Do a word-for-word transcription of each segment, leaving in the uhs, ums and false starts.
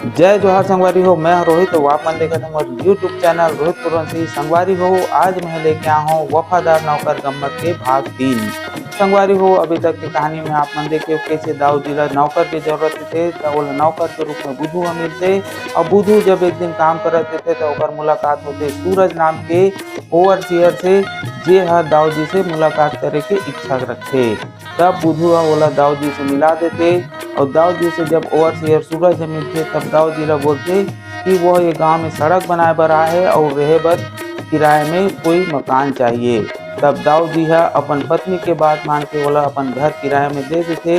जय जोहार संगवारी हो, मैं हूं रोहित, अउ आप मन देखत हव मोर YouTube चैनल रोहित कुरवंशी। संगवारी हो, आज मैं लेके आए हूं वफादार नौकर गम्मत के भाग तीन। संगवारी हो, अभी तक के कहानी में आप मन देखे हो, कैसे दाऊ जी ला नौकर के जरूरत रहिथे, त ओला नौकर के रूप में बुधू ह मिलथे। अउ बुधू जब एक दिन काम करत रहिथे, त ओकर मुलाकात होथे सूरज नाम के ओवरसियर से, जे हर दाऊ जी से मुलाकात करे के इच्छा रखथे। तब बुधू ह ओला दाऊ जी से मिला देथे, अउ दाऊ जी से जब ओवरसियर सूरज ह मिलथे, तब दाऊ जी ला बोलथे कि वो ये गांव में सड़क बनाए बर आए हे अउ रहे बर किराए में कोई मकान चाहिए। तब दाऊ जी ह अपन पत्नी के बात मान के ओला अपन घर किराए में दे देथे।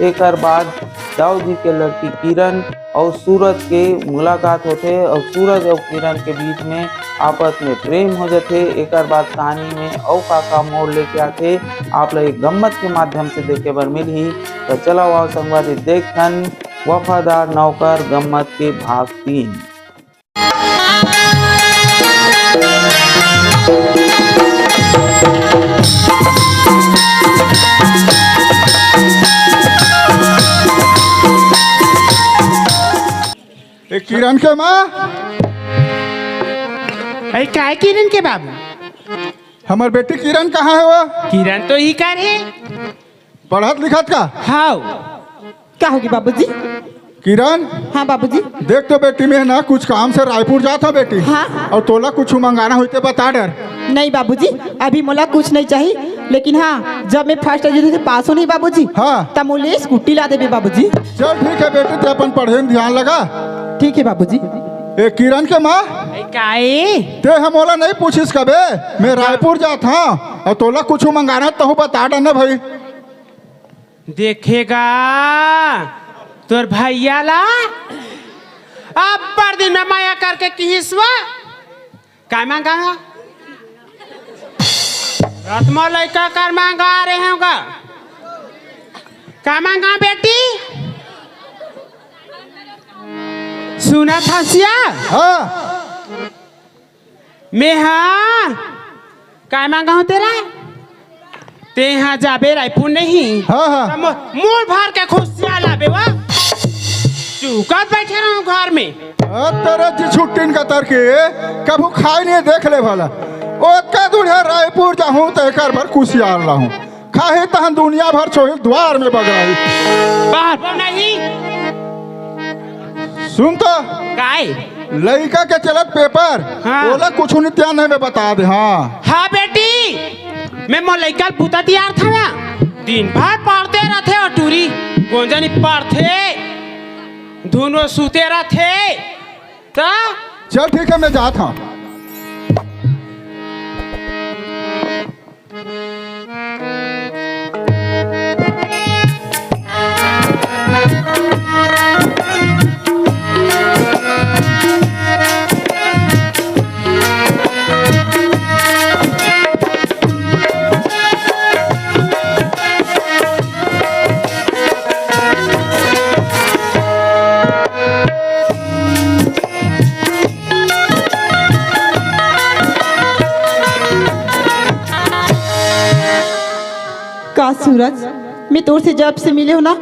एकर बाद दाऊ जी के लड़की किरण अउ सूरज के मुलाकात होथे अउ सूरज अउ किरण के बीच में आपस में प्रेम हो जथे। एकर बाद कहानी में अउ का का मोड़ लेके आथे, आप ला एक गम्मत के माध्यम से देखे बर मिलही। त चलव आओ संगवारी, देखथन वफादार नौकर गम्मत के भाग तीन। ए किरण के माँ। अरे, काय किरण के बाबू? हमर बेटी किरण कहाँ हे वो? किरण तो इही कर हे। पढ़त लिखत का? हाव। का होगे बाबूजी? किरण। हाँ बाबूजी। देख तो बेटी, मैं ना कुछ काम से रायपुर जात हूँ बेटी। हाँ। अउ तोला कुछ मंगाना होही त बता डर। नहीं बाबूजी, अभी मोला कुछ नहीं चाहिए, लेकिन हाँ, जब मैं फर्स्ट डिवीजन से पास होहूँ नहीं बाबूजी, हाँ। तब मोला स्कूटी ला देबे बाबूजी। चल ठीक हे बेटी, तैं अपन पढ़े में ध्यान लगा। ठीक हे बाबूजी। ए किरण के माँ। अरे काय? तैं ह मोला नहीं पूछिस कबे, मैं रायपुर जात हूँ अउ तोला कुछ मंगाना तहूँ बता डर ना भाई। देखे गा तोर भैया ला, अब्बड़ दिन में मया करके किहिस वो। काय मंगाहूँ? रतमा लइका कर मंगा रहे हँव गा। काय मंगाहूँ बेटी? सुनत हस या? हाँ। मैं हा काय मंगाहूँ तेला? तैं हा जाबे रायपुर नहीं। हाँ, हाँ। त मो-, मूड़ भर के खुशियाँ लाबे वो। चुकत बइठे रहूँ घर में। अ, तेरे जी छुट्टिन का तरके कभू खाय नहीं देख ले भला। ओतका दूरिहा रायपुर जाहूँ त एकर बर कुसियार लाहूँ। खाही तहन दुनिया भर छोही द्वार में बगराही। बाप नहीं। सुन तो। काय? लइका के चलत पेपर, हाँ। ओला कुछु नहीं तियान हे, मैं बता दे, हाँ। हाँ बेटी, मैं मोर लइका ल बुता तियारथँव। दिन भर पढ़ते रहिथे अउ टूरी गोंजा नहीं पढ़थे, धुन वो सुते रहिथे। त चल ठीक हे, मैं जात हँव। का सूरज, मैं तोर से जब से मिले हँव ना,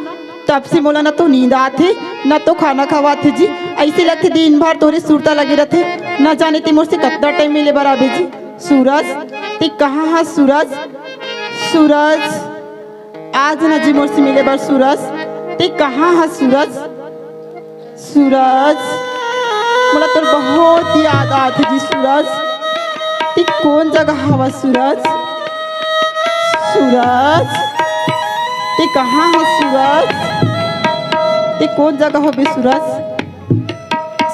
तब से मोला ना तो नींद आत हे, ना तो खाना खवात हे जी। अइसे लगथे दिन भर तोरे सुरता लगे रहिथे, ना जाने तैं मोर से कतना टाइम मिले बर आबे जी। सूरज, तैं कहाँ हस सूरज? सूरज, आ जा ना जी मोर से मिले बर सूरज। तैं कहाँ हस सूरज? सूरज, मोला तोर बहुत याद आत हे जी सूरज। तैं कोन जगह हवस सूरज? सूरज, तैं कहाँ हस सूरज? तैं कोन जगह होबे सूरज?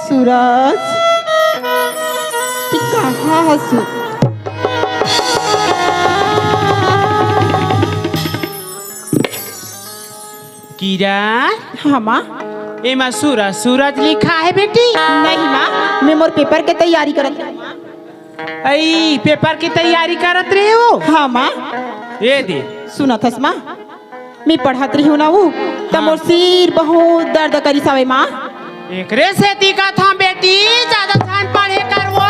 सूरज, तैं कहाँ हस सूरज? किरण। हाँ माँ। एमा सूरज, सूरज लिखा हे बेटी? नहीं माँ, मैं मोर पेपर के तैयारी करत। अई, पेपर के तैयारी करत रहे हो? हाँ माँ। ए दे। सुनत हस माँ, मैं पढ़त रहे हँव ना वो, त हाँ। मोर सिर बहुत दर्द करिस हवे माँ। एकरे सेती कथँव बेटी, ज्यादा झन पढ़े कर वो।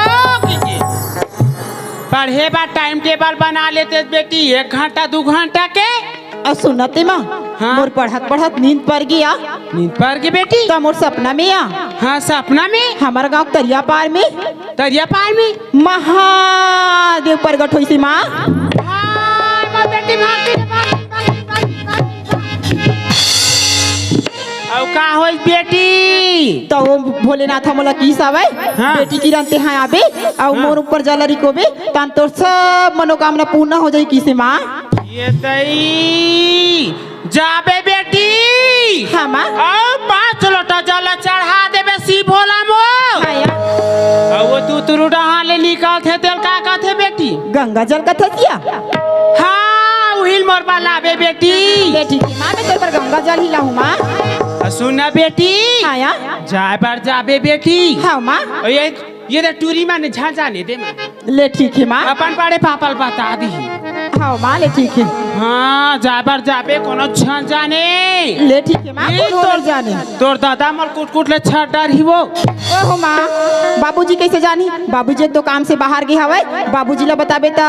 पढ़े बर टाइम टेबल बना लेते बेटी, एक घंटा दू घंटा के। अउ सुनते माँ, हाँ। मोर पढ़त पढ़त नींद पर गया। नींद पर गई बेटी? त मोर सपना में आ। हाँ, सपना में? हमर गाँव तरिया पार में। तरिया पार में? महादेव प्रगट होइस हे माँ। हाँ, मोर बेटी, भाग, भाग, भाग, भाग, भाग। अउ का होइस बेटी? त वो भोलेनाथ ह मोला किहिस हवय, हाँ। बेटी किरण तेंहा आबे, अउ हाँ। मोर ऊपर जल रिकोबे, तहान तोर सब मनोकामना पूर्ण हो जाही किहिस हे माँ। ये दई, जाबे बेटी। हाँ, माँ। अउ पाँच लोटा जल चढ़ा देबे शिव भोला मोर। हाँ, या। अउ वो तुतरू डहान ले निकलथे, तेला का कथे बेटी? गंगा जल कथे सिया। हाँ, उहिल मोर बर लाबे बेटी। ले ठीक हे माँ, मैं तोर बर गंगा जल ही लाहूँ माँ। अउ सुन ना बेटी। हाँ, या। जाए बर जाबे बेटी। हाँ, माँ। अउ ये ये दे टूरी मन झन जाने दे माँ। ले ठीक हे माँ। अपन बड़े पापा ल बता दिही। हाँ माँ, ले ठीक हे। हाँ, जाए बर जाबे कोनो झन जाने। ले ठीक हे माँ, ये कोनो तोर, नइ जाने। तोर दादा मोर कुटकुट ले छाट डारही वो। ओहो माँ, बाबूजी कइसे जानही? बाबूजी एक तो काम से बाहर गे हवय, बाबूजी ला बताबे त,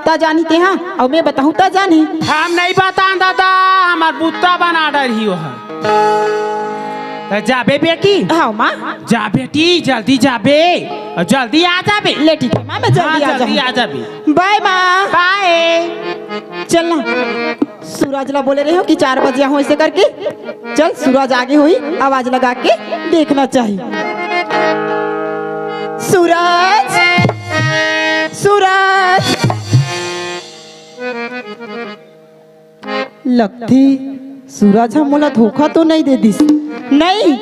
त जानही तेंहा, अउ मैं बताहूँ त जानही। हम नइ बतान दादा, हमर बुत्ता बना डारही वो ह। त जाबे बेटी? हाँ माँ। जा बेटी, जल्दी जाबे, अउ जल्दी आ जाबे। ले ठीक हे माँ, मैं जल्दी हाँ, आ जल्दी जाहूँ। आ जाबे। बाय माँ। बाय। चल ना, सूरज ला बोले रहेंव कि चार बजे आहूँ अइसे करके। चल, सूरज आगे होही, आवाज लगा के देखना चाही। सूरज, सूरज। लगथे सूरज ह मोला धोखा तो नइ दे दिस। नइ,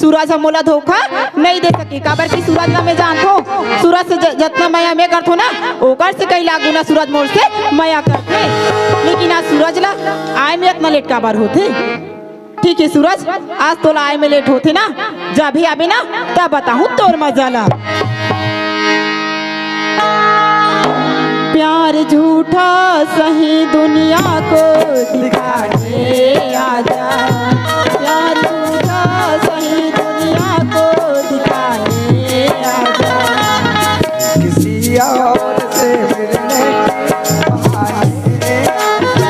सूरज ह मोला धोखा नइ दे सके, काबर कि सूरज ला मैं जानथों, सूरज से ज-, जतना मया मैं करथों ना, ओकर से कई लाख गुना सूरज मोर से मया करथे। लेकिन आज सूरज ला आए में अतना लेट काबर होथे? ठीक हे सूरज, आज तोला आए में लेट होथे ना, जब भी आबे ना, तब बताहूँ तोर मजा ला। प्यार झूठा सही दुनिया को दिखाने आजा, प्यार झूठा सही दुनिया को दिखाने आजा। किसी और से मिलने के बहाने आजा।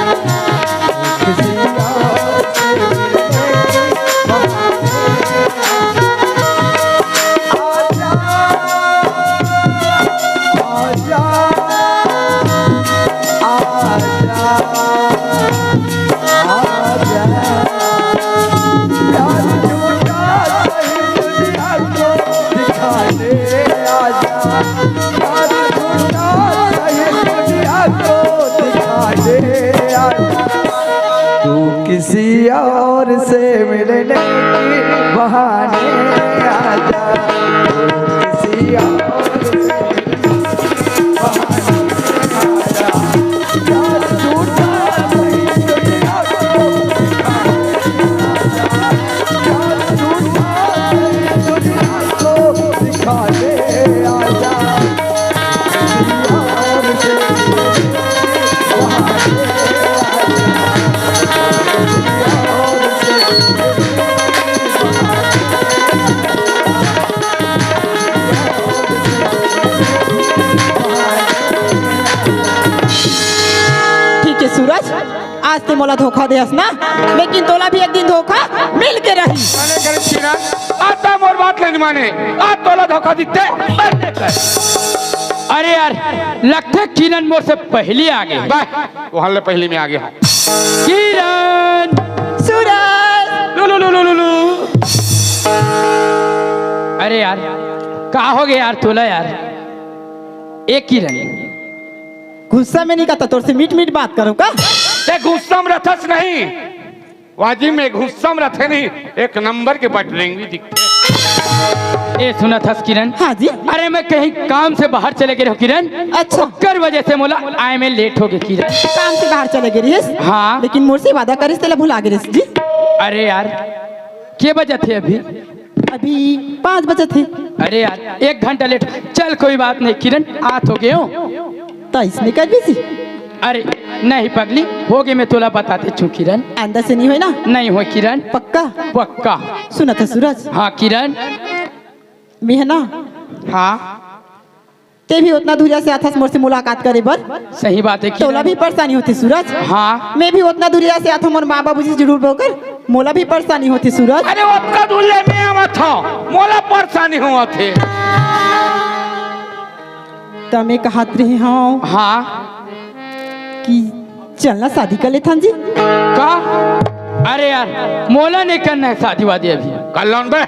तू किसी और से मिलने की बहाने आजा, तू किसी और से ठीक हे सूरज, आज ते मोला धोखा देहस ना, लेकिन तोला भी एक दिन धोखा मिल के रही। अरे गरीब किरण, आज त मोर बात नइ माने, आज तोला धोखा दिते बंदे कर। अरे यार, लगथे किरण मोर से पहिली आगे। वाह, वहाँ ले पहिली में आगे हूँ। किरण। सूरज। लू, लू, लू, लू, लू, लू। अरे यार, का हो गया यार तोला यार? ए किरण। गुस्सा में नइ कहता, तोर से मीठ मीठ बात करो का? ते गुस्सा में रहथस नहीं, वाजी में गुस्सा में रहथे नहीं, एक नंबर के बटरेंगी दिखथे। ए सुनत हस किरण? हाँ जी। अरे मैं कहीं काम से बाहर चले गे रहेंव किरण। अच्छा। ओकर वजह से मोला आए में लेट हो गे किरण। काम से बाहर चले गे रहेस? हाँ। लेकिन मोर से वादा करेस तेला भुला गे रहेस जी। अरे यार, के बजत हे अभी? अभी पाँच बजत हे। अरे यार, एक घंटा लेट। चल कोई बात नहीं किरण, आत हो गेंव। त अइसने करबे जी। अरे नहीं पगली, होगे मैं तोला बता देथों किरण। अंदर से नइ होय ना? नइ होय किरण। पक्का? पक्का। सुनत हस सूरज? हाँ किरण। मैं ह ना हाँ। ते भी ओतना दूरिया से आथस मोर से मुलाकात करे बर। सही बात हे। तोला भी परेशानी होथे सूरज। हाँ। मैं भी ओतना दूरिया से आथों मोर माँ बाबू जी से जुड़ूर बोकर, मोला भी परेशानी होथे सूरज। अरे ओतना दूरिया में आवत हव, मोला परेशानी होवत हे। त मैं कहत रहे हव हाँ। कि चलना शादी कर लेथन जी। का? अरे यार, मोला नहीं करना हे शादी वादी अभी। कर लोन बे।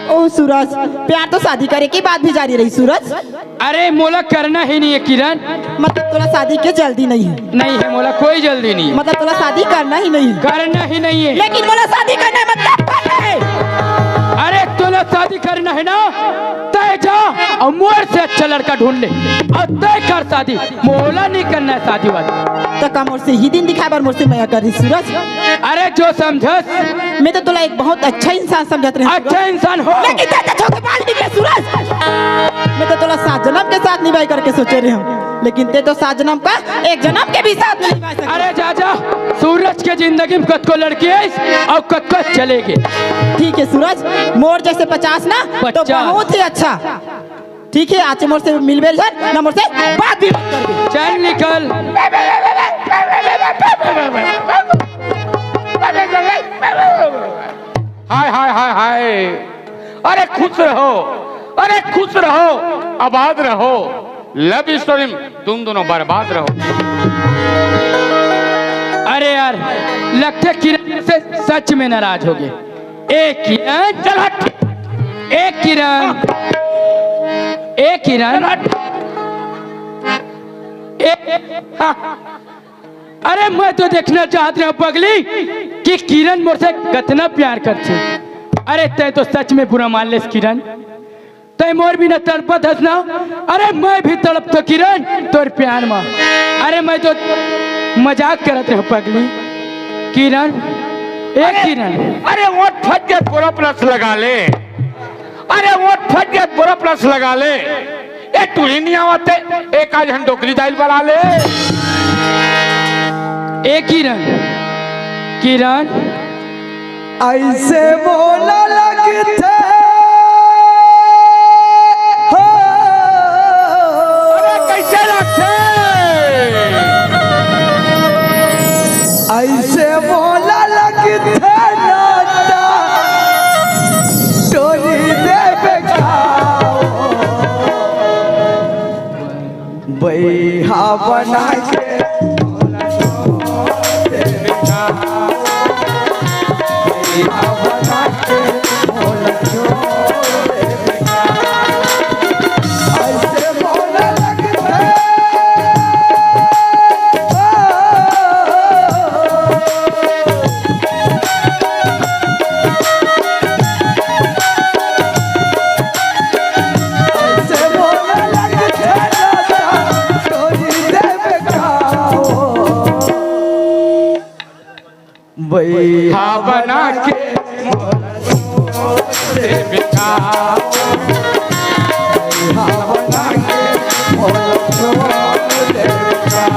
ओ सूरज, प्यार तो शादी करे के बाद भी जारी रही सूरज। अरे मोला करना ही नहीं हे किरण। मतलब तोला शादी के जल्दी नहीं हे? नहीं हे, मोला कोई जल्दी नहीं हे। मतलब तोला शादी करना ही नहीं हे? करना ही नहीं हे। लेकिन मोला शादी करना हे, मतलब करना हे। अरे तोला शादी करना हे ना, तय जा अउ मोर से अच्छा लड़का ढूंढ ले अउ तय कर शादी। मोला नहीं करना हे शादी वादी। त का मोर से ही दिन दिखाए बर मोर से मया कर रही सूरज? अरे जो समझस। मैं तो तोला एक बहुत अच्छा इंसान समझत रहे हूँ अच्छा इंसान हो। लेकिन तय तो धोखेबाज निकले सूरज। मैं तो तोला सात जन्म के साथ निभाई करके सोचे रहे हूँ, लेकिन तय तो सात जन्म का एक जन्म के भी साथ नहीं निभा सके। अरे जा जा, सूरज के जिंदगी में कतको लड़की हे अउ कतको चले गे। ठीक हे सूरज, मोर जैसे पचास ना तो पचास। बहुत ही अच्छा। ठीक हे, आज से मोर से मिलबे झन, ना मोर से बात भी मत करबे। चल निकल। हाय, हाय, हाय, हाय। अरे खुश रहो, अरे खुश रहो, आबाद रहो। Love story में तुम दोनों बर्बाद रहो। अरे यार, लगथे किरण से सच में नाराज हो गे। ए किरण, चल हट। ए किरण, ए किरण, चल हट। ए, हाँ। अरे मैं तो देखना चाहत रहे हूँ पगली कि किरण मोर से कतना प्यार करथे। अरे तय तो सच में बुरा मान लेस किरण, तय मोर बिना तड़पत हस ना। अरे मैं भी तड़पथों किरण तोर प्यार मा। अरे मैं तो मजाक करत रहे हूँ पगली। किरण, ए अरे, किरण। अरे ओठ फट गे, बोरा प्लस लगा ले। अरे ओठ फट गे, बोरा प्लस लगा ले। ए टूरी नहीं आवत हे, एक आध झन डोकरी दाई ल बला ले। ए किरण, किरण। अइसे मोला लगथे हो। अरे कइसे लगथे? अइसे मोला लगथे ना त टोरी देबे का। बइहा बना के बइहा बना के मोला छोड़ देबे का। बइहा बना के मोला छोड़ देबे का।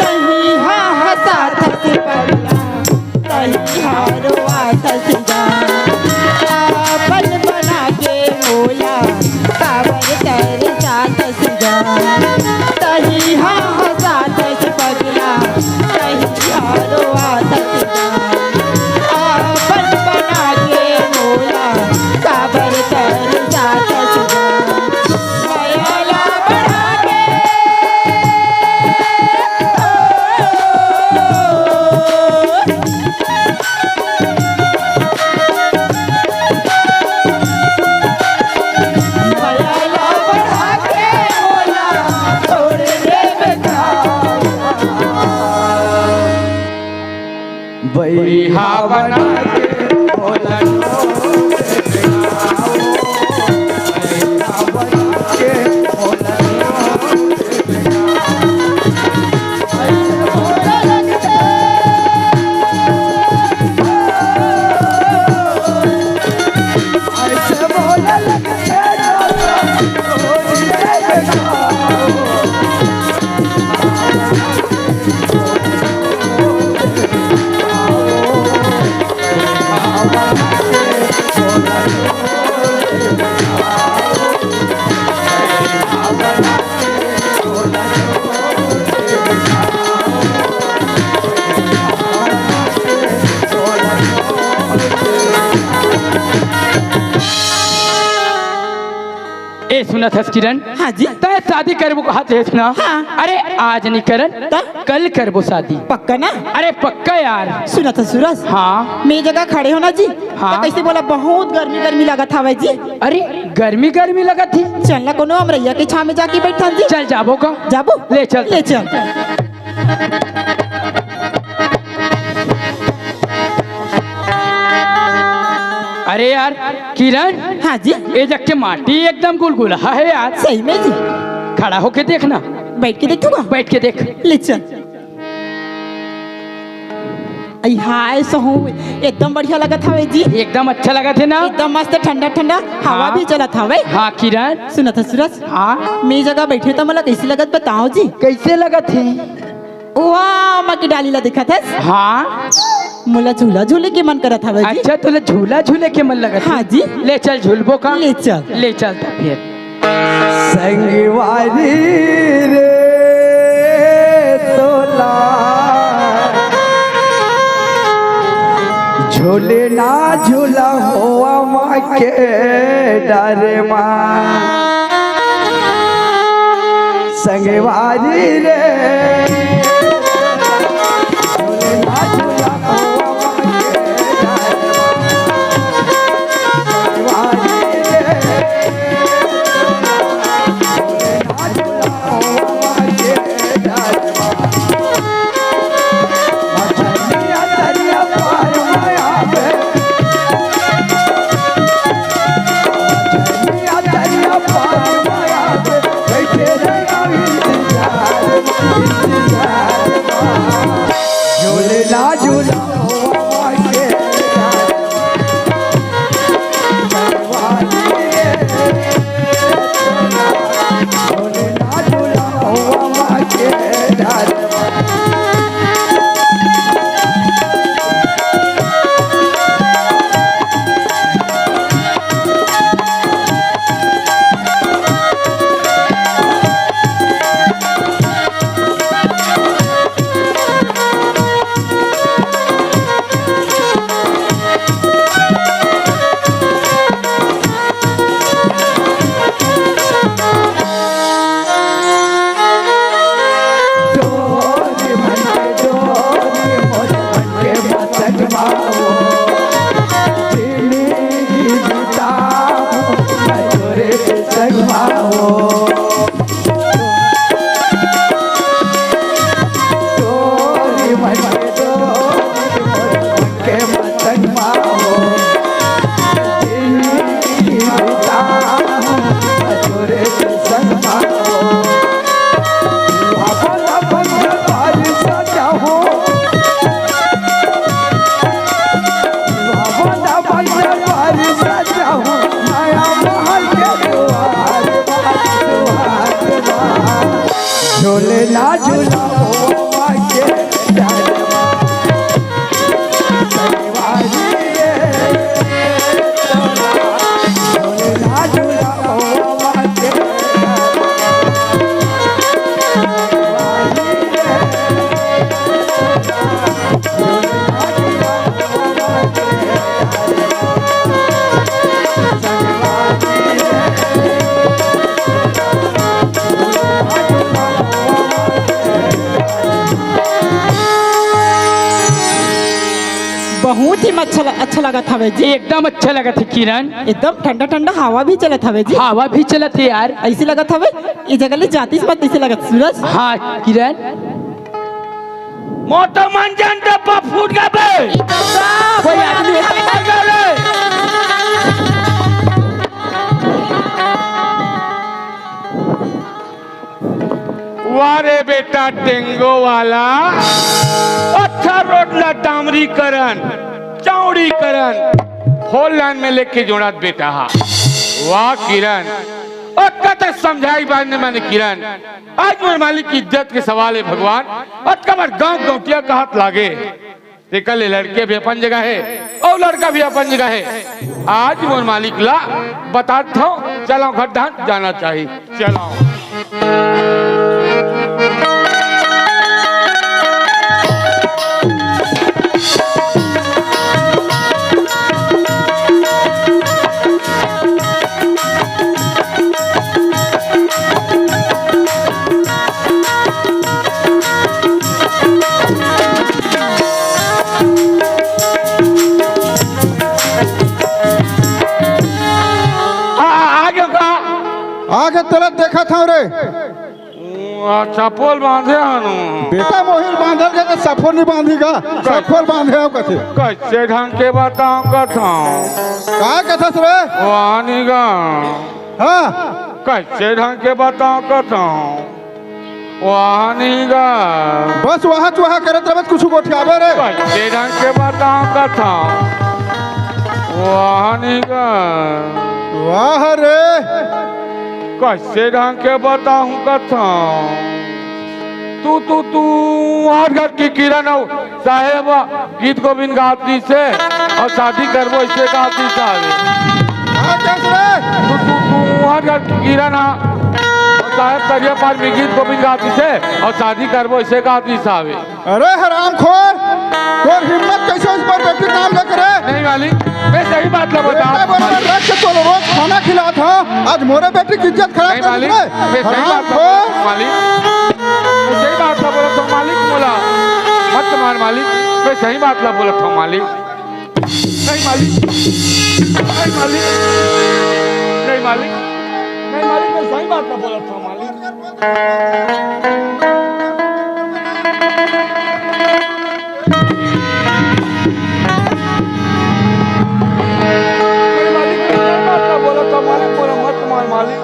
तहीं हा हंसाथस पगला, तहीं हा रोवाथस गा। आपन बना के मोला, काबर तरसाथस गा। तहीं हा हंसाथस पगला, तहीं हा रोवाथस गा। आपन बना के मोला, काबर तरसाथस गा। मया ला बढ़ा के, ओ, मया ला बढ़ा के मोला छोड़ देबे का। बइहा बना के बोला, बइहा बना के बोला। ए, सुनत हस किरण? हाँ जी। तैं शादी करबो कहत रहेस ना? हाँ। अरे, आज नहीं करन, त? कल करबो शादी। पक्का ना? अरे, पक्का यार। सुनत हस सूरज? हाँ। मैं जगह खड़े हो ना जी, हाँ। त कइसे बोला, बहुत गर्मी गर्मी लगत हवय जी। अरे, गर्मी गर्मी लगत ही। चल ना कोनो अमरैया के छाँव में जाके बैठन जी। चल जाबो का? जाबो। ले चल। ले चल। अरे यार, किरण। हाँ जी। ए जग के माटी एकदम गुलगुला हे यार। सही में जी। खड़ा होके देख ना। बैठ के देखूंगा। बैठ के देख। ले चल। अई हाय सहू, एकदम बढ़िया लगत हवे जी। एकदम अच्छा लगत हे ना? एकदम मस्त ठंडा ठंडा हवा हाँ। भी चलत हवे। हाँ किरण। सुनत हस सूरज? हाँ। मैं जगह बैठे त मोला कइसे लगत बताओ जी। कइसे लगत हे? वाह, माँ के डाली ला देखत हस? हाँ। मोला झूला झूले के मन करत हवे जी। अच्छा, तोला झूला झूले के मन लगत हे? हाँ जी। ले चल झूलबो का? ले चल। ले चल त फिर। संगवारी रे तोला झूले ना झूला होवा माँ के डर मा। संगवारी रे। झूलना झूला हो के डरमा। बहुत ही अच्छा ल-, अच्छा लगत हवे जी। एकदम अच्छा लगत हे किरण। एकदम ठंडा ठंडा हवा भी चलत हवे जी। हवा भी चलत हे यार। ऐसे लगत हवे ये जगह ले जातिस मत, ऐसे लगत सूरज। हाँ किरण। मोर तो मन जन डब्बा फूट गे बे। कोई आदमी है? वाह रे बेटा टेंगो वाला, अच्छा रोड ला डामरीकरण, चौड़ीकरण, फोर लेन में लेके जोड़त बेटा हा। वाह किरण, अतका तक समझाई बाद में माने किरण, आज मोर मालिक की इज्जत के सवाल है भगवान, अतका बार गांव गौटिया कहत लागे। तेकर ले लड़के भी अपन जगह है और लड़का भी अपन जगह है। आज मोर मालिक ला बतात हंव, चलव घर धान जाना चाही। चलव। आ, आ, आ गयो का? आगे तेला देखत हंव रे। आ, चपोल बांधे हनु। बेटा मोहिल बांधल के त सफो नहीं बांधी का? सफोल बांधे हो कथे। कैसे ढंग के बताओ कथाओ? का कथस रे? वानी गा। हाँ। कैसे ढंग के बताओ कथाओ? वानी गा। बस वहाँ चुहा करत रहे, कुछ गोठियावे रे। कैसे ढंग के बताओ कथाओ? वानी गा। वाह रे। कैसे ढंग के बताहूँ कथाओ? तू, तू, तू, हर घर की किरण हो, साहेब गीत गोविंद गाती से और शादी करबो इसे गाती साहब। हाँ, कैसे रे? तू, तू, तू, हर घर की किरण हा, और साहेब करिया पार में गीत गोविंद गाती से और शादी करबो इसे गाती साहब। अरे हरामखोर, तोर हिम्मत कैसे इस पर बेटी नाम लेकर है? नहीं मालिक, मैं सही बात ला बता। बेटा बराबर रख के तोर रोज खाना खिलात हंव, आज मोरे बेटी की इज्जत खराब नहीं कर मालिक, दी रे। मैं सही बात ला हरामखोर। बोलत हंव मालिक, मैं सही बात ला बोलत हंव मालिक, मत मार मालिक, मैं सही बात ला बोलत हंव मालिक। नहीं मालिक, नहीं मालिक, नहीं मालिक, नहीं मालिक, मैं सही बात ला बोलत हंव मालिक। नहीं मालिक, मैं सही बात ला बोलत हंव मालिक, मोला मत मार मालिक।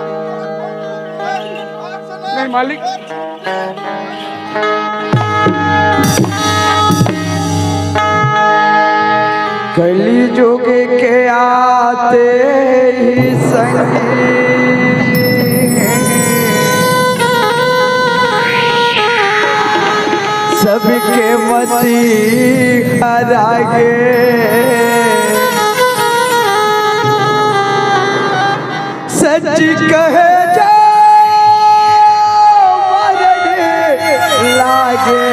नहीं मालिक। कलयुग के आते ही संगी सबके मति हरा गे। सच कहे जो मरण लागे,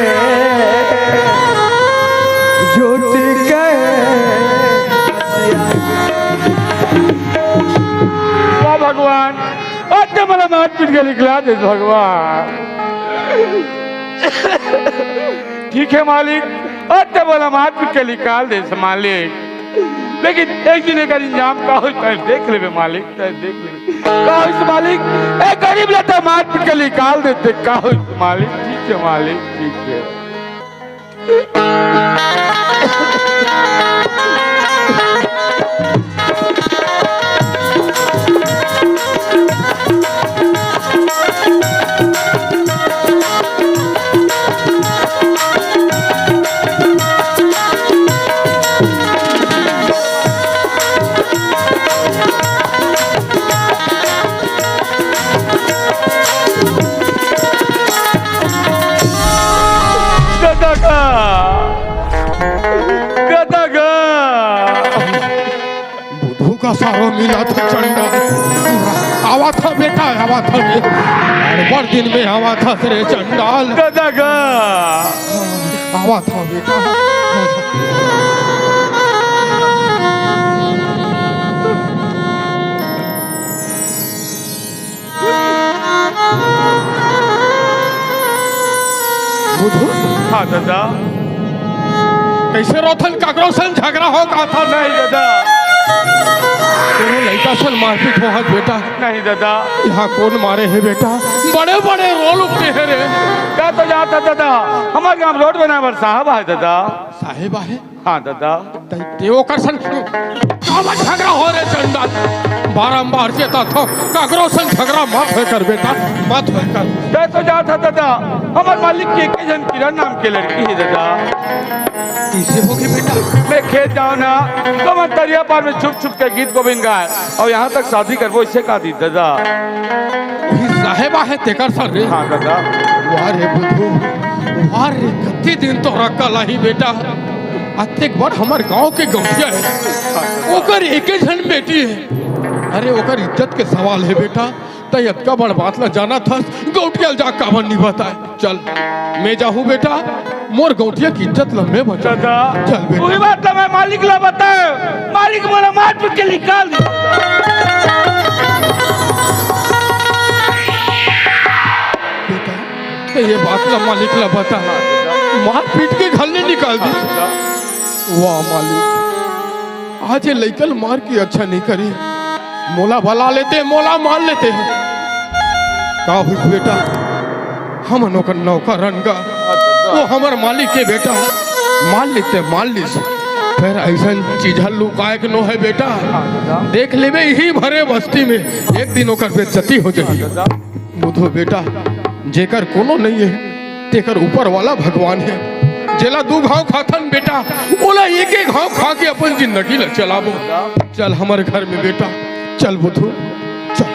झूठ कहे। वाह भगवान, आज तो मोला मार पीट के निकला दे भगवान। ठीक है मालिक, आज तो मोला मार पीट के निकाल दे मालिक, लेकिन एक दिन एकर इंजाम का होई, तैं देख लेबे मालिक, तैं देख लेबे। का होइस मालिक? ए गरीब ला त मार पीट के निकाल देते, का होइस मालिक? ठीक है मालिक, ठीक है। गदा गा, गदा गा। बुधू का सारो मिला था चंडाल। आवा था बेटा, आवा था बे। बड़ दिन में आवा था तेरे चंडाल। गदा गा। आवा था बेटा। बुधू? हाँ दादा। कैसे रोथन काकरो संग झगड़ा हो का था? नहीं दादा। तेरे लइका सन मारपीट हो हाथ बेटा। नहीं दादा। यहाँ कौन मारे है बेटा? बड़े बड़े रोल उठे हैं रे। तो जात हे ददा, हमर गांव रोड बनाए बर साहब आए ददा। साहेब आहे? हाँ ददा। तई ते ओकर संग काबर झगरा हो रे चंडाल? बारंबार चेतात हों, काकरो संग झगरा मत होय कर बेटा, मत होय कर। तई तो जात हे ददा, हमर मालिक के एक झन किरण नाम के लड़की हे ददा। कइसे होगे बेटा? मैं खेत जाओं ना, तो मैं तरिया पार में छुप छुप के गीत गोविंद गाए, अउ यहाँ तक शादी करबो, अइसे कहि दिस ददा। वही साहेब आहे तेकर संग रे। हाँ ददा। वाह रे बुधू, वाह रे, कति दिन तोर अकल आही बेटा। अतेक बड़ हमर गांव के गौंटिया हे, ओकर एके झन बेटी हे। अरे ओकर इज्जत के सवाल हे बेटा, तई अतका बड़ बात ला जानत हस, गौंटिया ल जा काबर नइ बताए। चल, मैं जाहूं बेटा, मोर गौंटिया के इज्जत ला मैं बचाहूं। ददा, चल बेटा। उही बात ला मैं मालिक ला बताएंव, मालिक मोला मार पीट के निकाल दिस। बेटा, तई ए बात ला मालिक ला बता, मार पीट के घर ले निकाल दिस। वाह मालिक, आज ए लइका ल मार के अच्छा नइ करे, मोला बला लेते, मोला मार लेते। का होइस बेटा, हमन ओकर नौकर अन गा, वो हमर मालिक के बेटा हे, मार लेते, मार लिस। फेर अइसन चीज ह लुकाए के नोहे बेटा, देख लेबे इही भरे बस्ती में, एक दिन ओकर बेइज्जती हो जाही। बुधू बेटा, जेकर कोनो नइ हे, तेकर ऊपर वाला भगवान हे। जेला दू घांव खाथन बेटा, ओला एक एक घांव खा के अपन जिंदगी ला चलाबो। चल हमर घर में बेटा, चल बुधू, चल।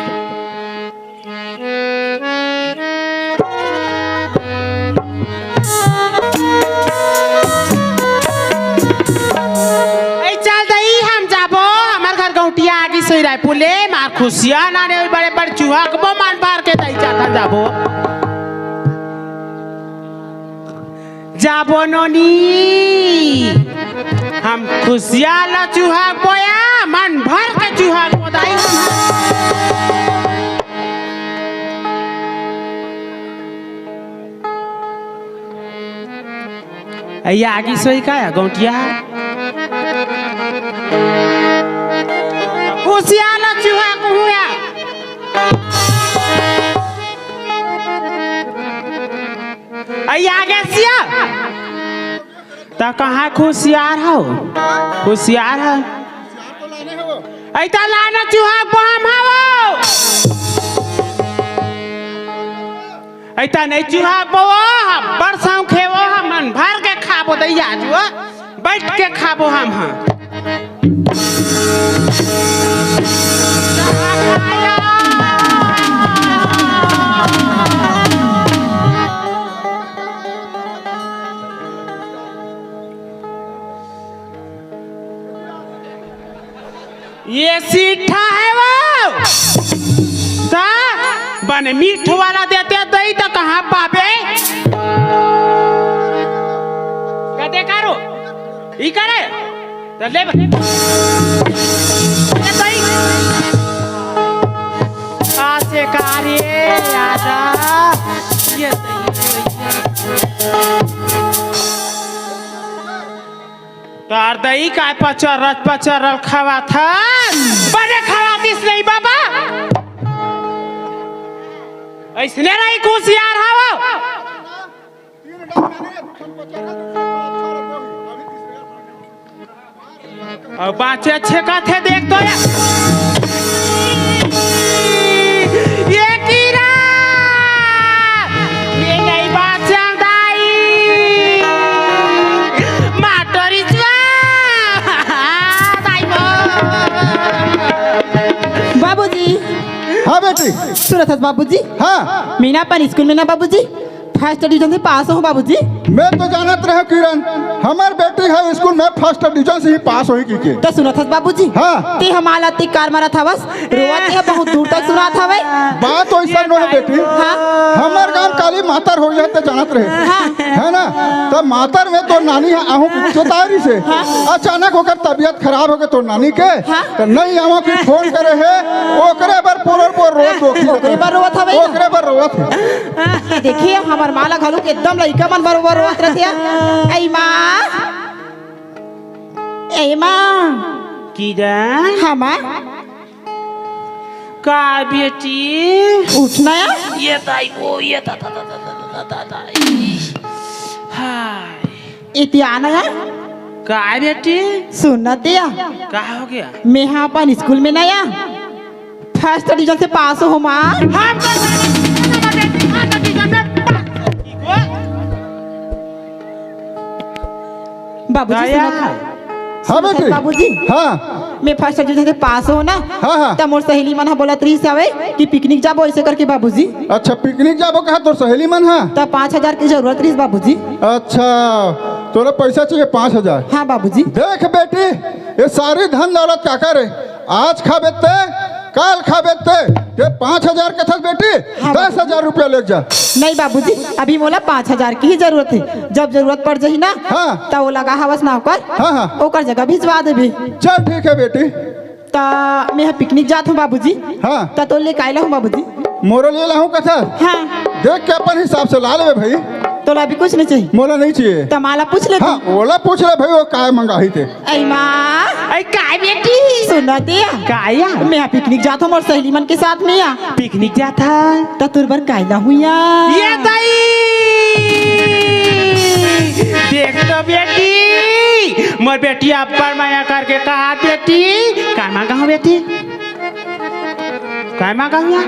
ए, चल दई, हम जाबो, हमर घर गौंटिया आगी सोई रायपुर ले, मार खुसिया नाने ओई बड़े बड़ चुहकबो मन भर के दई, चल हम जाबो। जाबो नोनी, हम खुसिया ला चुहकबो या, मन भर के चुहकबो दई। अइया आगी सोई का या गौंटिया? खुसिया ला चुहकहूं या। अइया आगे सिया। त कहाँ खुसियार हव? खुसियार हव? अइता लाना चुहकबो हम हवो। अइता नइ चुहकबो, हम बड़ सौंखे वो, हमन भर के खाबो दई आज वो, बइठ के खाबो हम, हाँ। ए सीठा हे वो। त बने मीठ वाला देते दई त कहाँ पाबे? का देखा रो? ई करे? त ले बने। ए दई। आसे का रे आजा। ए दई। तोर दई काय पचरत पचरत खवाथस? बने खवातिस नहीं बाबा। अइसने रही खुसियार हवो। अउ बाँचे छेकाथे देख तो या। ए कीरा, ए नइ बाँचेंव दाई, माटोरी चुआ, दाई बो। बाबूजी। हाँ बेटी। सुनत हस बाबूजी? हाँ। मीना अपन स्कूल में ना बाबूजी, फर्स्ट डिवीजन से पास हो बाबूजी। मैं तो जानत रहेंव किरण, हमर बेटी ह स्कूल में फर्स्ट डिवीजन से ही पास होही कहिके। त सुनत हस बाबूजी? हाँ। ते हमला अतेक कार मारत हवस, रोवत हे, बहुत दूर तक सुनात हवय। बात वइसन नोहे बेटी। हाँ। हमर गांव काली मातर होही त जानत रहे। हाँ। हे ना? त मातर में तोर नानी ह आहूं कहिके चेतारिस हे। हाँ। अचानक ओकर तबियत खराब होगे तोर नानी के। हाँ। त नइ आवंव कहिके फोन करे हे, ओकरे बर पोरोर पोर रोत हे। ओकरे बर रोवत हवय ना? ओकरे बर रोवत हे। ये देखिए, हमर माँ ला घलो के एकदम लइका मन बरोबर रोवत रहिथे। ए माँ, ए माँ। किरण। हाँ माँ। का बेटी? उठ ना या। ये दाई, ओ ये दा, दा, दा। हाय। इतिया ना या। का बेटी? सुन ना तिया। का हो गया? मैं हा अपन स्कूल में ना या फर्स्ट डिवीजन से पास हो माँ। हम तो बाबूजी, दया। सुनत हव? हाँ बेटी। बाबूजी, हाँ। मैं फर्स्ट डिवीजन से पास हो ना, हाँ, हाँ। त मोर सहेली मन ह बोलत रहिस हवे कि पिकनिक जाबो, ऐसे करके बाबूजी। अच्छा, पिकनिक जाबो कहा तोर सहेली मन ह? त पाँच हजार के जरूरत रहिस बाबूजी। अच्छा, तोला पैसा चाहिए पाँच हजार? हाँ बाबूजी। देख बेटी, ये सारी धन दौलत काकर हे? आज खाबे ते, काल खाबे ते, ये पाँच हजार कथस बेटी, हाँ। दस हजार रुपया लेके जा। नहीं बाबूजी, अभी मोला पाँच हजार के ही जरूरत हे। जब जरूरत पड़ जाही ना, हाँ। त वो लगा हवस ना ओकर, हाँ, हाँ। ओकर जगह भिजवा देबे। चल ठीक हे बेटी। त मैं ह पिकनिक जात हूँ बाबूजी। हाँ। त तोर लिए काय लाहूँ बाबूजी? मोरो लिए लाहूँ कथस? हाँ। देख के अपन हिसाब से ला लेबे भाई। तोला अभी कुछ नहीं चाहिए? मोला नहीं चाहिए। त माँ ला पूछ लेती। हाँ, ओला पूछ ले भाई, वो काय मंगाही ते। ऐ माँ। ऐ काय बेटी? सुन ना ते या। काय या? मैं हा पिकनिक जात हूँ मोर सहेली मन के साथ में या। पिकनिक जात हस? त तोर बर काय लाहूँ या। ये दाई! देख तो बेटी, मोर बेटी अब्बड़ मया करके कहा बेटी, काय मांगा हूँ बेटी? काय मांगा हूँ या?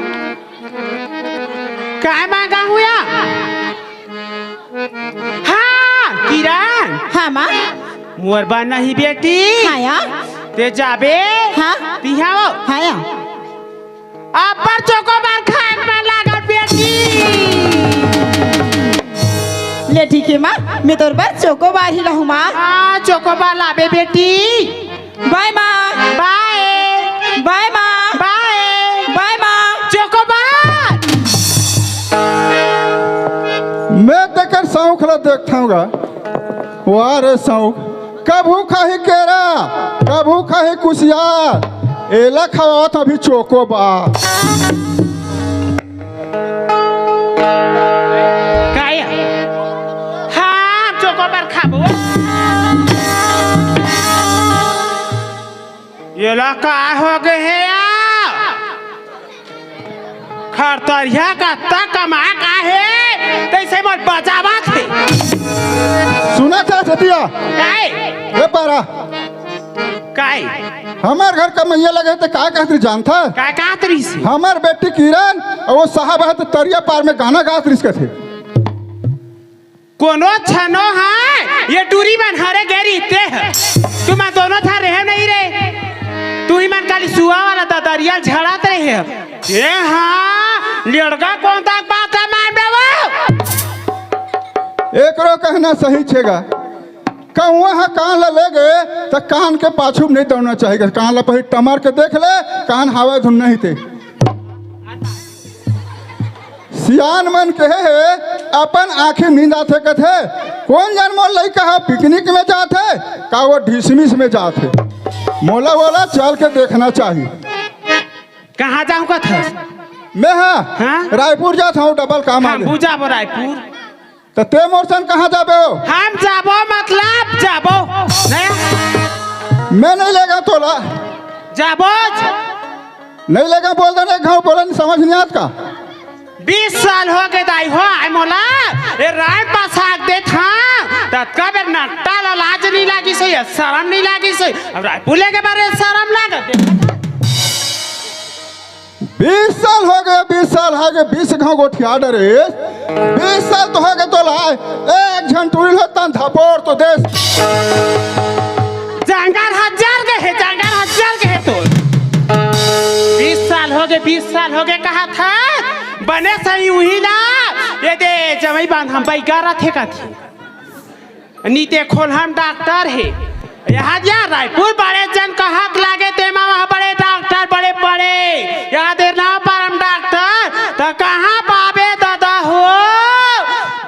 काय मांगा हूँ या? हाँ, किरण। हाँ, माँ। मोर बर नहीं बेटी। हाँ, या। ते जाबे। हाँ। तिहाओ। हाँ, या। अब्बड़ चोकोबार खाए बर लागल बेटी। ले ठीक हे, माँ। मैं तोर बर चोकोबार ही लाहूँ, माँ। हाँ, चोकोबार लाबे बेटी। बाय माँ। बाय। बाय माँ। बाय। बाय माँ। चोकोबार। मैं तेकर सौंख ल देखथंव गा। वाह रे सौंख, कभू खाही केरा, कभू खाही कुसियार, एला खवावत अभी चोकोबार। काय? हाँ, चोकोबार खाबो। एला का हो गे हे या? खरतरिया कत्ता कमा का हे, तइसे मोर बजावत हे। सुनत हस सतिया? काय? ए पारा। काय? हमर घर कमइया लगे हे त का कहत रहिस जानथस? काय कहत रहिस? हमर बेटी किरण अउ वो साहब हे त तरिया पार में गाना गात रहिस कथे। कोनो छनो हा, ये टूरी मन हरे गे रहिते ह। तुमन दोनों झन रहे नहीं रे। तुही मन काली सुआ वाला ददरिया झड़त रहे ह। ए हाँ, लड़का कोन तक बात ला मान देवो? एकरो कहना सही छेगा। कौआ ह कान ला ले गे, त कान के पाछू में नहीं दौड़ना चाहिए। कान ला पहिली टमर के देख ले, कान हवा धुन नहीं ते। सियान मन कहे हे, अपन आँखी नींद आथे कथे। कोन जन मोर लइका ह पिकनिक में जात हे, का वो डिसमिस में जात हे? मोला ओला चल के देखना चाही। कहाँ जाहूँ कथस? मैं हा हाँ? रायपुर जात हूँ, डबल काम आ गे। बुझाबो रायपुर। त ते मोर संग कहाँ जाबे हो? हम जाबो मतलब जाबो। नहीं? मैं नहीं लेगा तोला। जाबो। नहीं लेगा बोल देना, एक घाव बोला नहीं, समझ नहीं आत का? बीस साल हो गे दाई हो, आय मोला, ए राय पास हाक देत हाँ, ततका बेर नट्टा ला लाज नहीं लागिस हे, या शरम नहीं लागिस हे, अब रायपुर लेगे बारे शरम लागत हे। बीस साल हो गे, बीस साल हो गे, बीस घाव गोठिया डरेस। बीस साल तो हो गे तोला, एक झन टूरी ल होतन धपोर तो देस। जांगर हजार गे हे, जांगर हजार गे हे तोर। बीस साल हो गे, बीस साल हो गे कहत हे, बने सही उही ला, ये दे जमई बांध हम बैगा रथे कथे। नीते खोलहन डॉक्टर हे। यहाँ दिया रायपुर बड़े जन कहक लागे, तेमा वहाँ बड़े डॉक्टर, बड़े बड़े। यहाँ दे ना पारम डॉक्टर, त कहाँ पाबे दादा हो?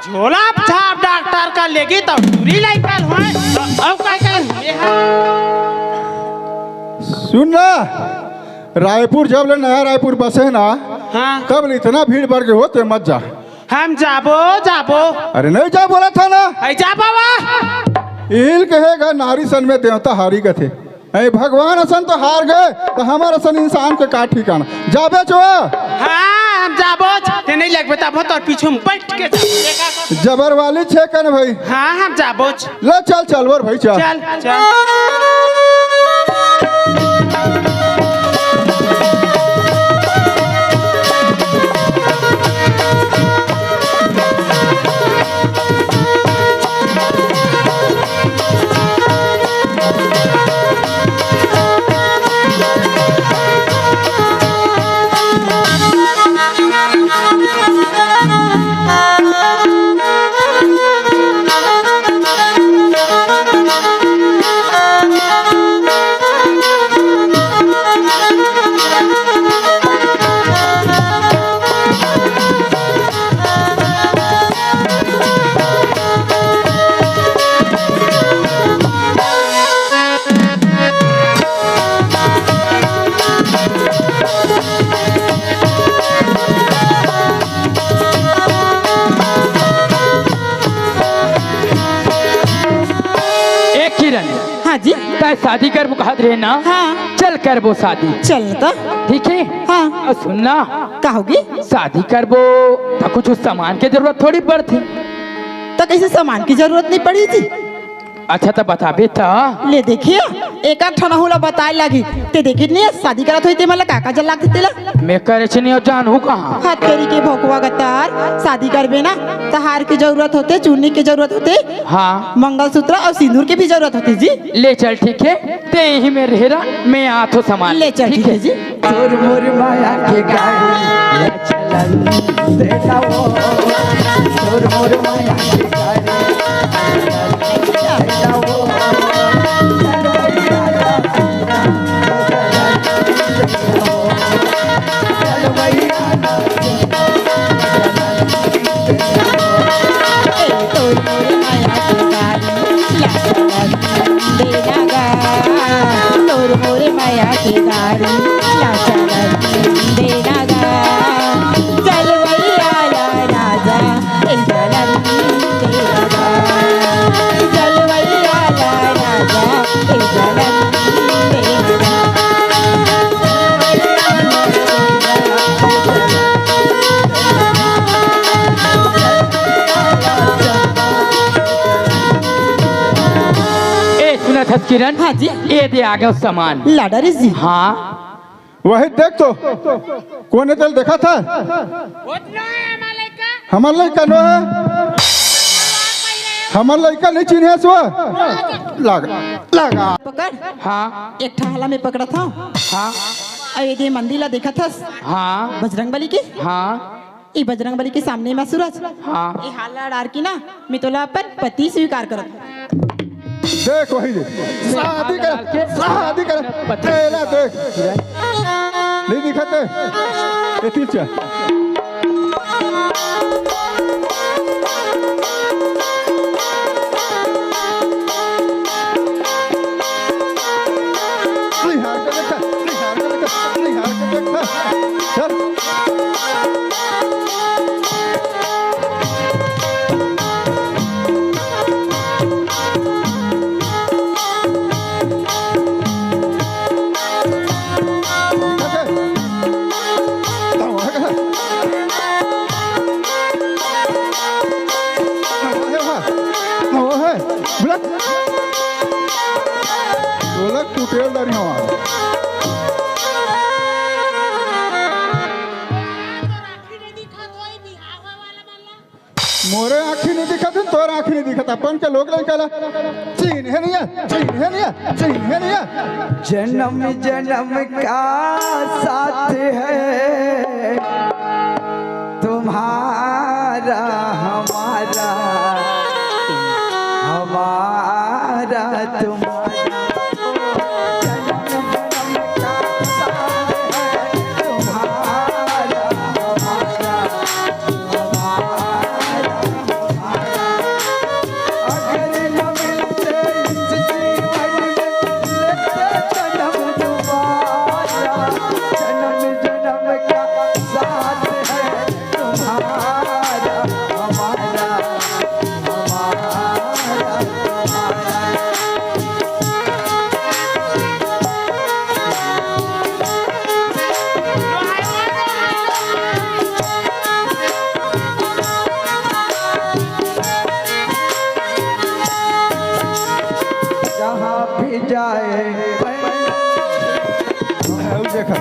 झोला छाप डॉक्टर का लेगी त टूरी लइका होय। अउ का कहे? सुन ना, रायपुर जब ले नया रायपुर बसे ना, हाँ। तब ले इतना भीड़ बढ़ गे हो, ते मत जा। हम जाबो, जाबो। अरे नहीं जा बोलत हँव ना। अई जाबो वा। इही ल कहे गा नारी सन में देवता हारी कथे। ए भगवान असन तो हार गे, त हमर असन इंसान के का ठिकाना। जाबे चो? हाँ, हम जाबोच। ते नहीं लगबे तब तोर पीछू में बैठ के जाबो। जबर वाली छे कन भाई। हाँ, हम जाबोच। ले चल, चल बर भाई, चल। चल, चल। ए किरण, हाँ जी। तैं शादी करबो कहत रहे ना? हाँ। चल करबो शादी। चल तो। ठीक है? हाँ। अउ सुन ना। का होगे? शादी करबो त कुछ सामान के जरूरत थोड़ी पड़थे। त कइसे सामान के जरूरत नहीं पड़ी जी? अच्छा, त बताबे त। ले देखिए, एक आध ठन अहू ला बताए लागी। ते देखिस नहीं, शादी करत होही ते मन ला का का जरूरत लागथे तेला। मैं करेच नहीं अउ जानहूँ कहाँ। हत तेरी के भोकवा गतार, शादी करबे ना, त हार के जरूरत होथे, चुन्नी के जरूरत होथे, हाँ। मंगलसूत्र अउ सिंदूर के भी जरूरत होथे जी। ले चल, ठीक है, ते इही में रहे रा, मैं आथों सामान। ले चल, ठीक है जी। तोर मोर माया के गाड़ी, ले चलन दे जाओ। तोर मोर माया के गाड़ी, ले चलन दे जाओ। तोर मोर माया के गाड़ी, ला चलन देना गा। तोर मोर माया के गाड़ी, ला चलन देना गा। चल भैया ला राजा, ए चलन देना गा। चल भैया ला राजा, ए चलन देना गा। ए, सुनत हस किरण? हाँ जी। ए दे आ गे सामान। ला डारिस जी। हाँ। वही देख तो, कोन ए तेला देखत हे? हमर लइका नो हे। हमर लइका नहीं चिन्हे हस वो। लगा, लगा। पकड़। हाँ। एक ठा हाला में पकड़त हँव। हाँ। अउ ए दे मंदिर ला देखत हस? हाँ। बजरंग बली के? हाँ। ए बजरंग बली के सामने म सूरज। हाँ। ए हाला डार के ना, मैं तोला अपन पति स्वीकार करत हँव। देख वही दे। शादी कर, शादी कर। तेला देख। नहीं दिखत हे? ए पीछे। निहार के देखा, निहार के देखा, निहार के देखा। चल। मोरे आँखी नहीं दिखत हे, तोर आँखी नहीं दिखत, अपन के लोग लइका ला चिन्हे नहीं हे, चिन्हे नहीं हे, चिन्हे नहीं हे। जन्म जन्म का साथ है तुम्हारा हमारा, हमारा तुम्हारा। देखा।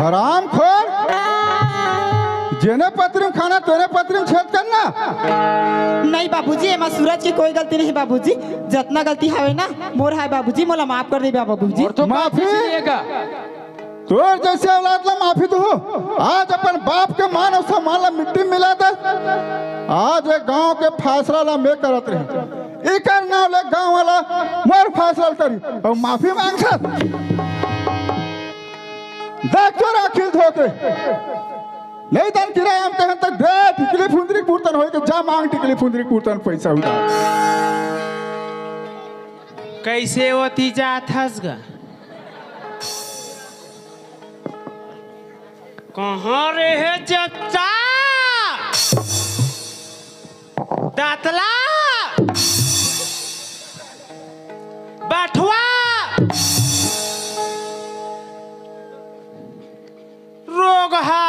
हरामखोर, जेने पतरी म खाना तेने पतरी म छेद करना। नहीं बाबूजी, एमा सूरज के कोई गलती नहीं बाबूजी, जतना गलती हवे ना मोर हाय बाबूजी, मोला माफ कर दे बाबूजी। और तो माफी? माफी चाहिए का? तोर जैसे औलाद ला माफी दू। आज अपन बाप के मान अउ सम्मान ला मिट्टी में मिला दे। आज ये गांव के फैसला ला मैं करत रहे, एकर नाव ले गांव वाला मोर फैसला करी अउ माफी मांगथस। देख तोर अखिल धोके। नहीं तन किरा हम कहन तक दे टिकली फुंदरी पुरतन होई के जा मांग टिकली फुंदरी पुरतन पैसा उधार। कैसे ओती जात हस गा? कहाँ रे हे चच्चा? दातला, बठवा, रोगहा।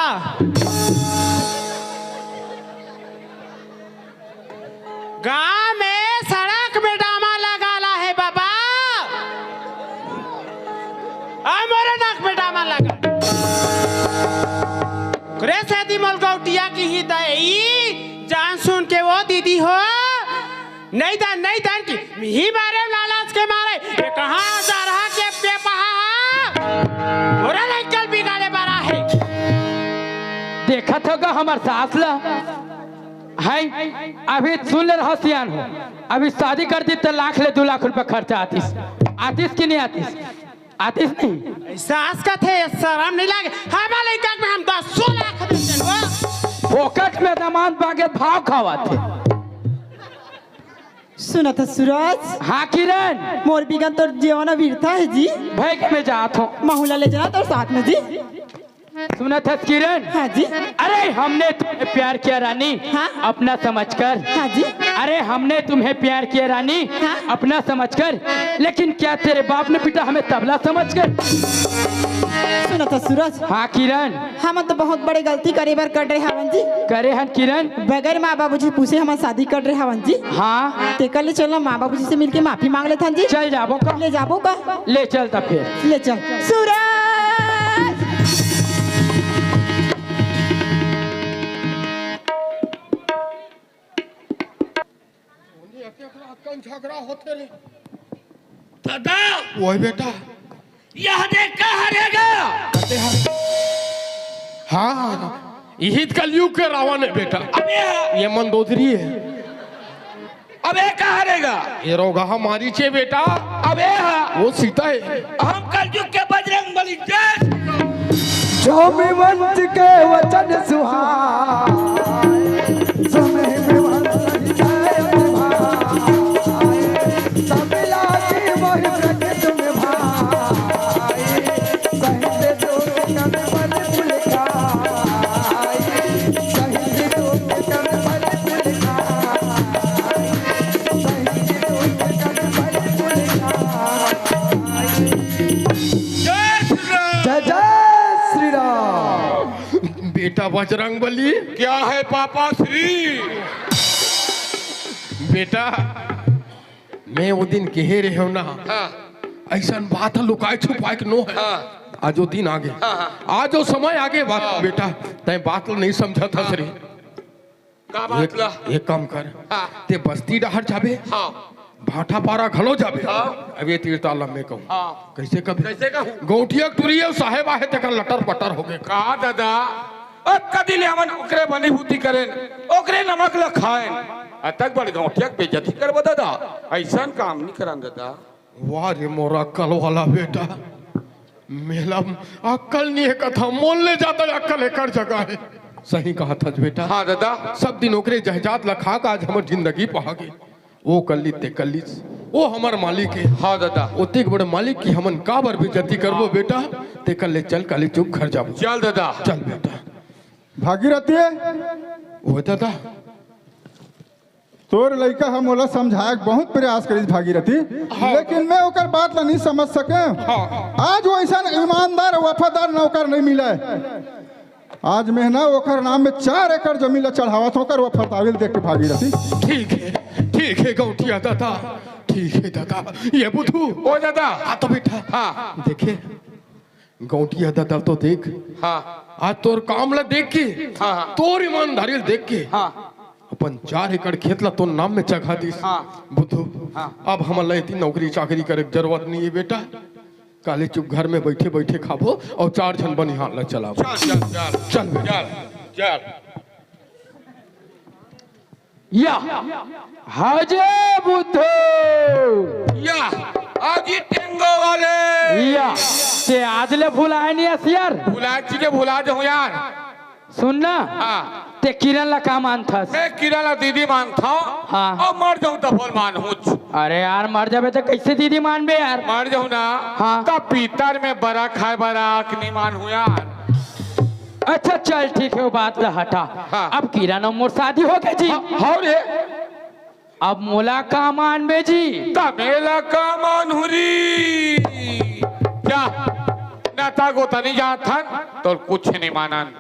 गांव में सड़क में डामा लगाला हे बाबा, आ मोरे नाक में डामा लगा। ओकरे सेती मोल गौटिया किही दई, जान सुन के वो दीदी हो, नहीं दन, नहीं दन की, ही मारे लालच के मारे, ये कहाँ जा रहा के पेपहा? मोरा लइका ल बिगाड़े बर आहे। देखत हो गा हमर सास ला? हैं? अभी सुन ले रहा सियान हो, अभी शादी कर दी त लाख ले दू लाख रुपया खर्चा आतिस, आतिस कि नहीं आतिस? आतिस नहीं। सास कथे, शरम नहीं लागे? हमार लइका में हम दसो लाख देते हो। फोकट में दामाद बागे भाव खावत हे। सुनत हस सूरज? हाँ किरण। मोर बिगन तोर जीवन बिरथा हे जी। भाई के मैं जात हूँ। महूला ले जाना तोर साथ में जी। सुनत हस किरण? हाँ जी। अरे हमने तुम्हें प्यार किया रानी, हाँ? अपना समझकर। हाँ जी। अरे हमने तुम्हें प्यार किया रानी, हाँ? अपना समझकर, लेकिन क्या तेरे बाप ने पीटा हमें तबला समझकर? सुनत हस सूरज? हाँ किरण। हमन तो बहुत बड़े गलती करे बर कर रहे हवन जी। करे हन किरण। बगैर माँ बाबूजी पूछे हमन शादी कर रहे हवन जी। हाँ। तेकर ले चलना माँ बाबूजी से मिलके माफी मांग लेथन जी। चल जाबो का? ले जाबो का? ले चल त फिर। ले चल। सूरज। झगड़ा होथे रे। दादा। ओए बेटा। यह देख का हरे गा। हाँ, इही त कलयुग के रावण है बेटा। अबे हाँ। ये मंदोदरी है। अबे का हरे गा। ये रोगहा मारीच है बेटा। अबे हाँ। वो सीता है। हम कलयुग के बजरंग बली जय श्री राम। स्वामी वंश के वचन सुहाए, समय में वंश जय भाई, सब लागे वही प्रकृति में भाई, सहित दुख कनमल पुलकाए, सहित दुख कनमल पुलकाए, सहित दुख कनमल पुलकाए। जय श्री राम। जय जय श्री राम। बेटा बजरंग बली। क्या है पापा श्री? बेटा, मैं वो दिन कहे रहे हूँ ना, हाँ। ऐसन बात है लुकाए छुपाए के नो है। हाँ। आज वो दिन आगे। हाँ, हाँ। आज वो समय आगे बात, हाँ। बेटा, तैं बात ल नहीं समझत हस रे। का बात एक, ला? एक काम कर, हाँ। ते बस्ती डहर जाबे, हाँ। भाटापारा घलो जाबे। हाँ। अब ये तीर ताल में कहूँ। हाँ। कैसे कबे? कैसे कहूँ? गौटिया के टुरी अउ साहेब आहे तेकर लटर पटर होगे। का दादा? अब कदी ले हमन ओकरे बनी भूती करेन, ओकरे नमक ला खाएन। अतक बड़ गौटिया के बेइज्जती करबो दादा, ऐसन काम नहीं करन दादा। वाह रे मोर अक्कल वाला बेटा, मेला अक्कल नहीं है कथा, मोल ले जाता अक्कल एकर जगह है। सही कहा था बेटा। हाँ दादा। सब दिन ओकरे जहजात ला खा के आज हमर जिंदगी पहा गे। वो कल्ली ते कल्ली, वो हमर मालिक है। हाँ दादा। ओतेक बड़े मालिक की हमन काबर बेइज्जती करबो बेटा? ते कल्ले चल काली चुप घर जाबो। चल दादा। चल बेटा। भागीरथी, वो दादा। तोर लइका ह मोला समझाए के बहुत प्रयास करिस भागीरथी, हाँ। लेकिन मैं ओकर बात ला नहीं समझ सके। हाँ। आज वैसन ईमानदार, वफादार नौकर नहीं मिले। आज मैं ना ओकर नाम में चार एकड़ जमीन ला चढ़ावत हों, ओकर वफादारी देख के भागीरथी। ठीक है, ठीक है गौंटिया दादा, ठीक है दादा। ये बुधू। ओ दादा। आ तो बेटा। हाँ। देखे, गौंटिया दादा तो देख। हाँ। आज तोर काम ला देख के, हाँ, हाँ। तोर ईमानदारी ला देख के, हाँ। अपन चार एकड़ खेत ला तोर नाम में चघा दिस। हाँ। बुधू, हाँ। अब हमन ला एती नौकरी चाकरी करे के जरूरत नहीं है बेटा। काली चुप घर में बैठे बैठे खाबो और चार झन बनिहार ला चलाबो। चल, चल, चल। चल बेटा। चल, चल। या। हाजे बुद्धू। या। आजी टेंगो वाले। या। ते आज ले भुलाए नहीं अस यार। भुलाए चीजें भुला जाऊं यार। सुन ना। हाँ। ते किरण ला का मानथस? मैं किरण ला दीदी मानथौं। हाँ। अउ मर जाऊं त भोल मानहूंच। अरे यार, मर जाबे त कैसे दीदी मानबे यार? मर जाऊं ना। हाँ। त पीतर में बरा खाए बर आंख नहीं मानहूं यार। अच्छा चल ठीक है, वो बात ला हटा। हाँ। अब किरण अउ मोर शादी हो गे जी। हाँ, हौ रे। अब मोला का मानबे जी? त मेला का मानहूं री? जा, नता गोता नहीं जानत हन, तोर कुछ नहीं मानन।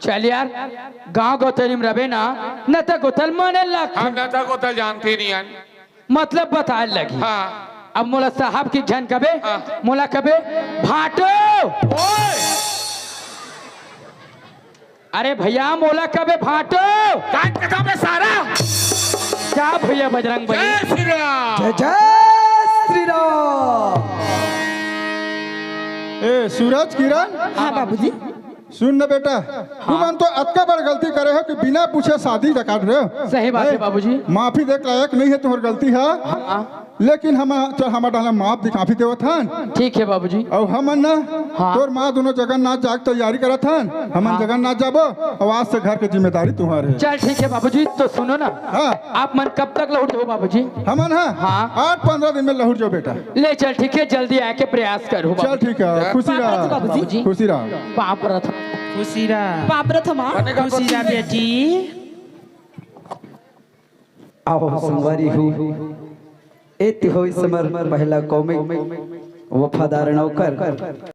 चल यार, गांव गौतरी में रबे ना, नता गोता ल माने लग। हम नता गोता जानते नहीं हन। मतलब बताए लगी। हाँ। अब मोला साहब की झन कबे, हाँ। मोला कबे भाटो। ओए! अरे भैया, मोला कबे भाटो। कान कथा में सारा। जा भैया बजरंग बली। जय श्री राम। जय जय श्री राम। ए सूरज किरण, हाँ बाबूजी। सुन न बेटा, हाँ। तुमन तो अतका बड़ गलती करे हो कि बिना पूछे शादी डकाट रहे हो। सही बात है हैं? बाबूजी। माफी देख लायक नहीं है तुम्हारी गलती है। हाँ। लेकिन हम, चल, हमर डाला माफ दिखाफी देवत हन। ठीक है बाबूजी। अउ हमन ना, हाँ। तोर माँ दोनों जगन्नाथ जाके तैयारी करत हन। हमन हाँ। जगन्नाथ जाबो, अउ आज से घर के जिम्मेदारी तुम्हारे है। चल ठीक है बाबूजी, तो सुनो ना। हाँ। आप मन कब तक लहुट जाओ बाबूजी? हमन हाँ? हाँ। आठ पंद्रह दिन में लहुट जाओ बेटा। ले चल ठीक है, जल्दी आए के प्रयास करो चल बाबूजी। ठीक है, खुशी पाँव रहा। परत हूँ बाबूजी। खुशी रहा। पाँव परत हूँ। खुशी रहा। पाँव परत हूँ माँ। खुशी रहा बेटी। आओ संगवारी हो, एती होइस हमर पहला कॉमिक वफादार नौकर।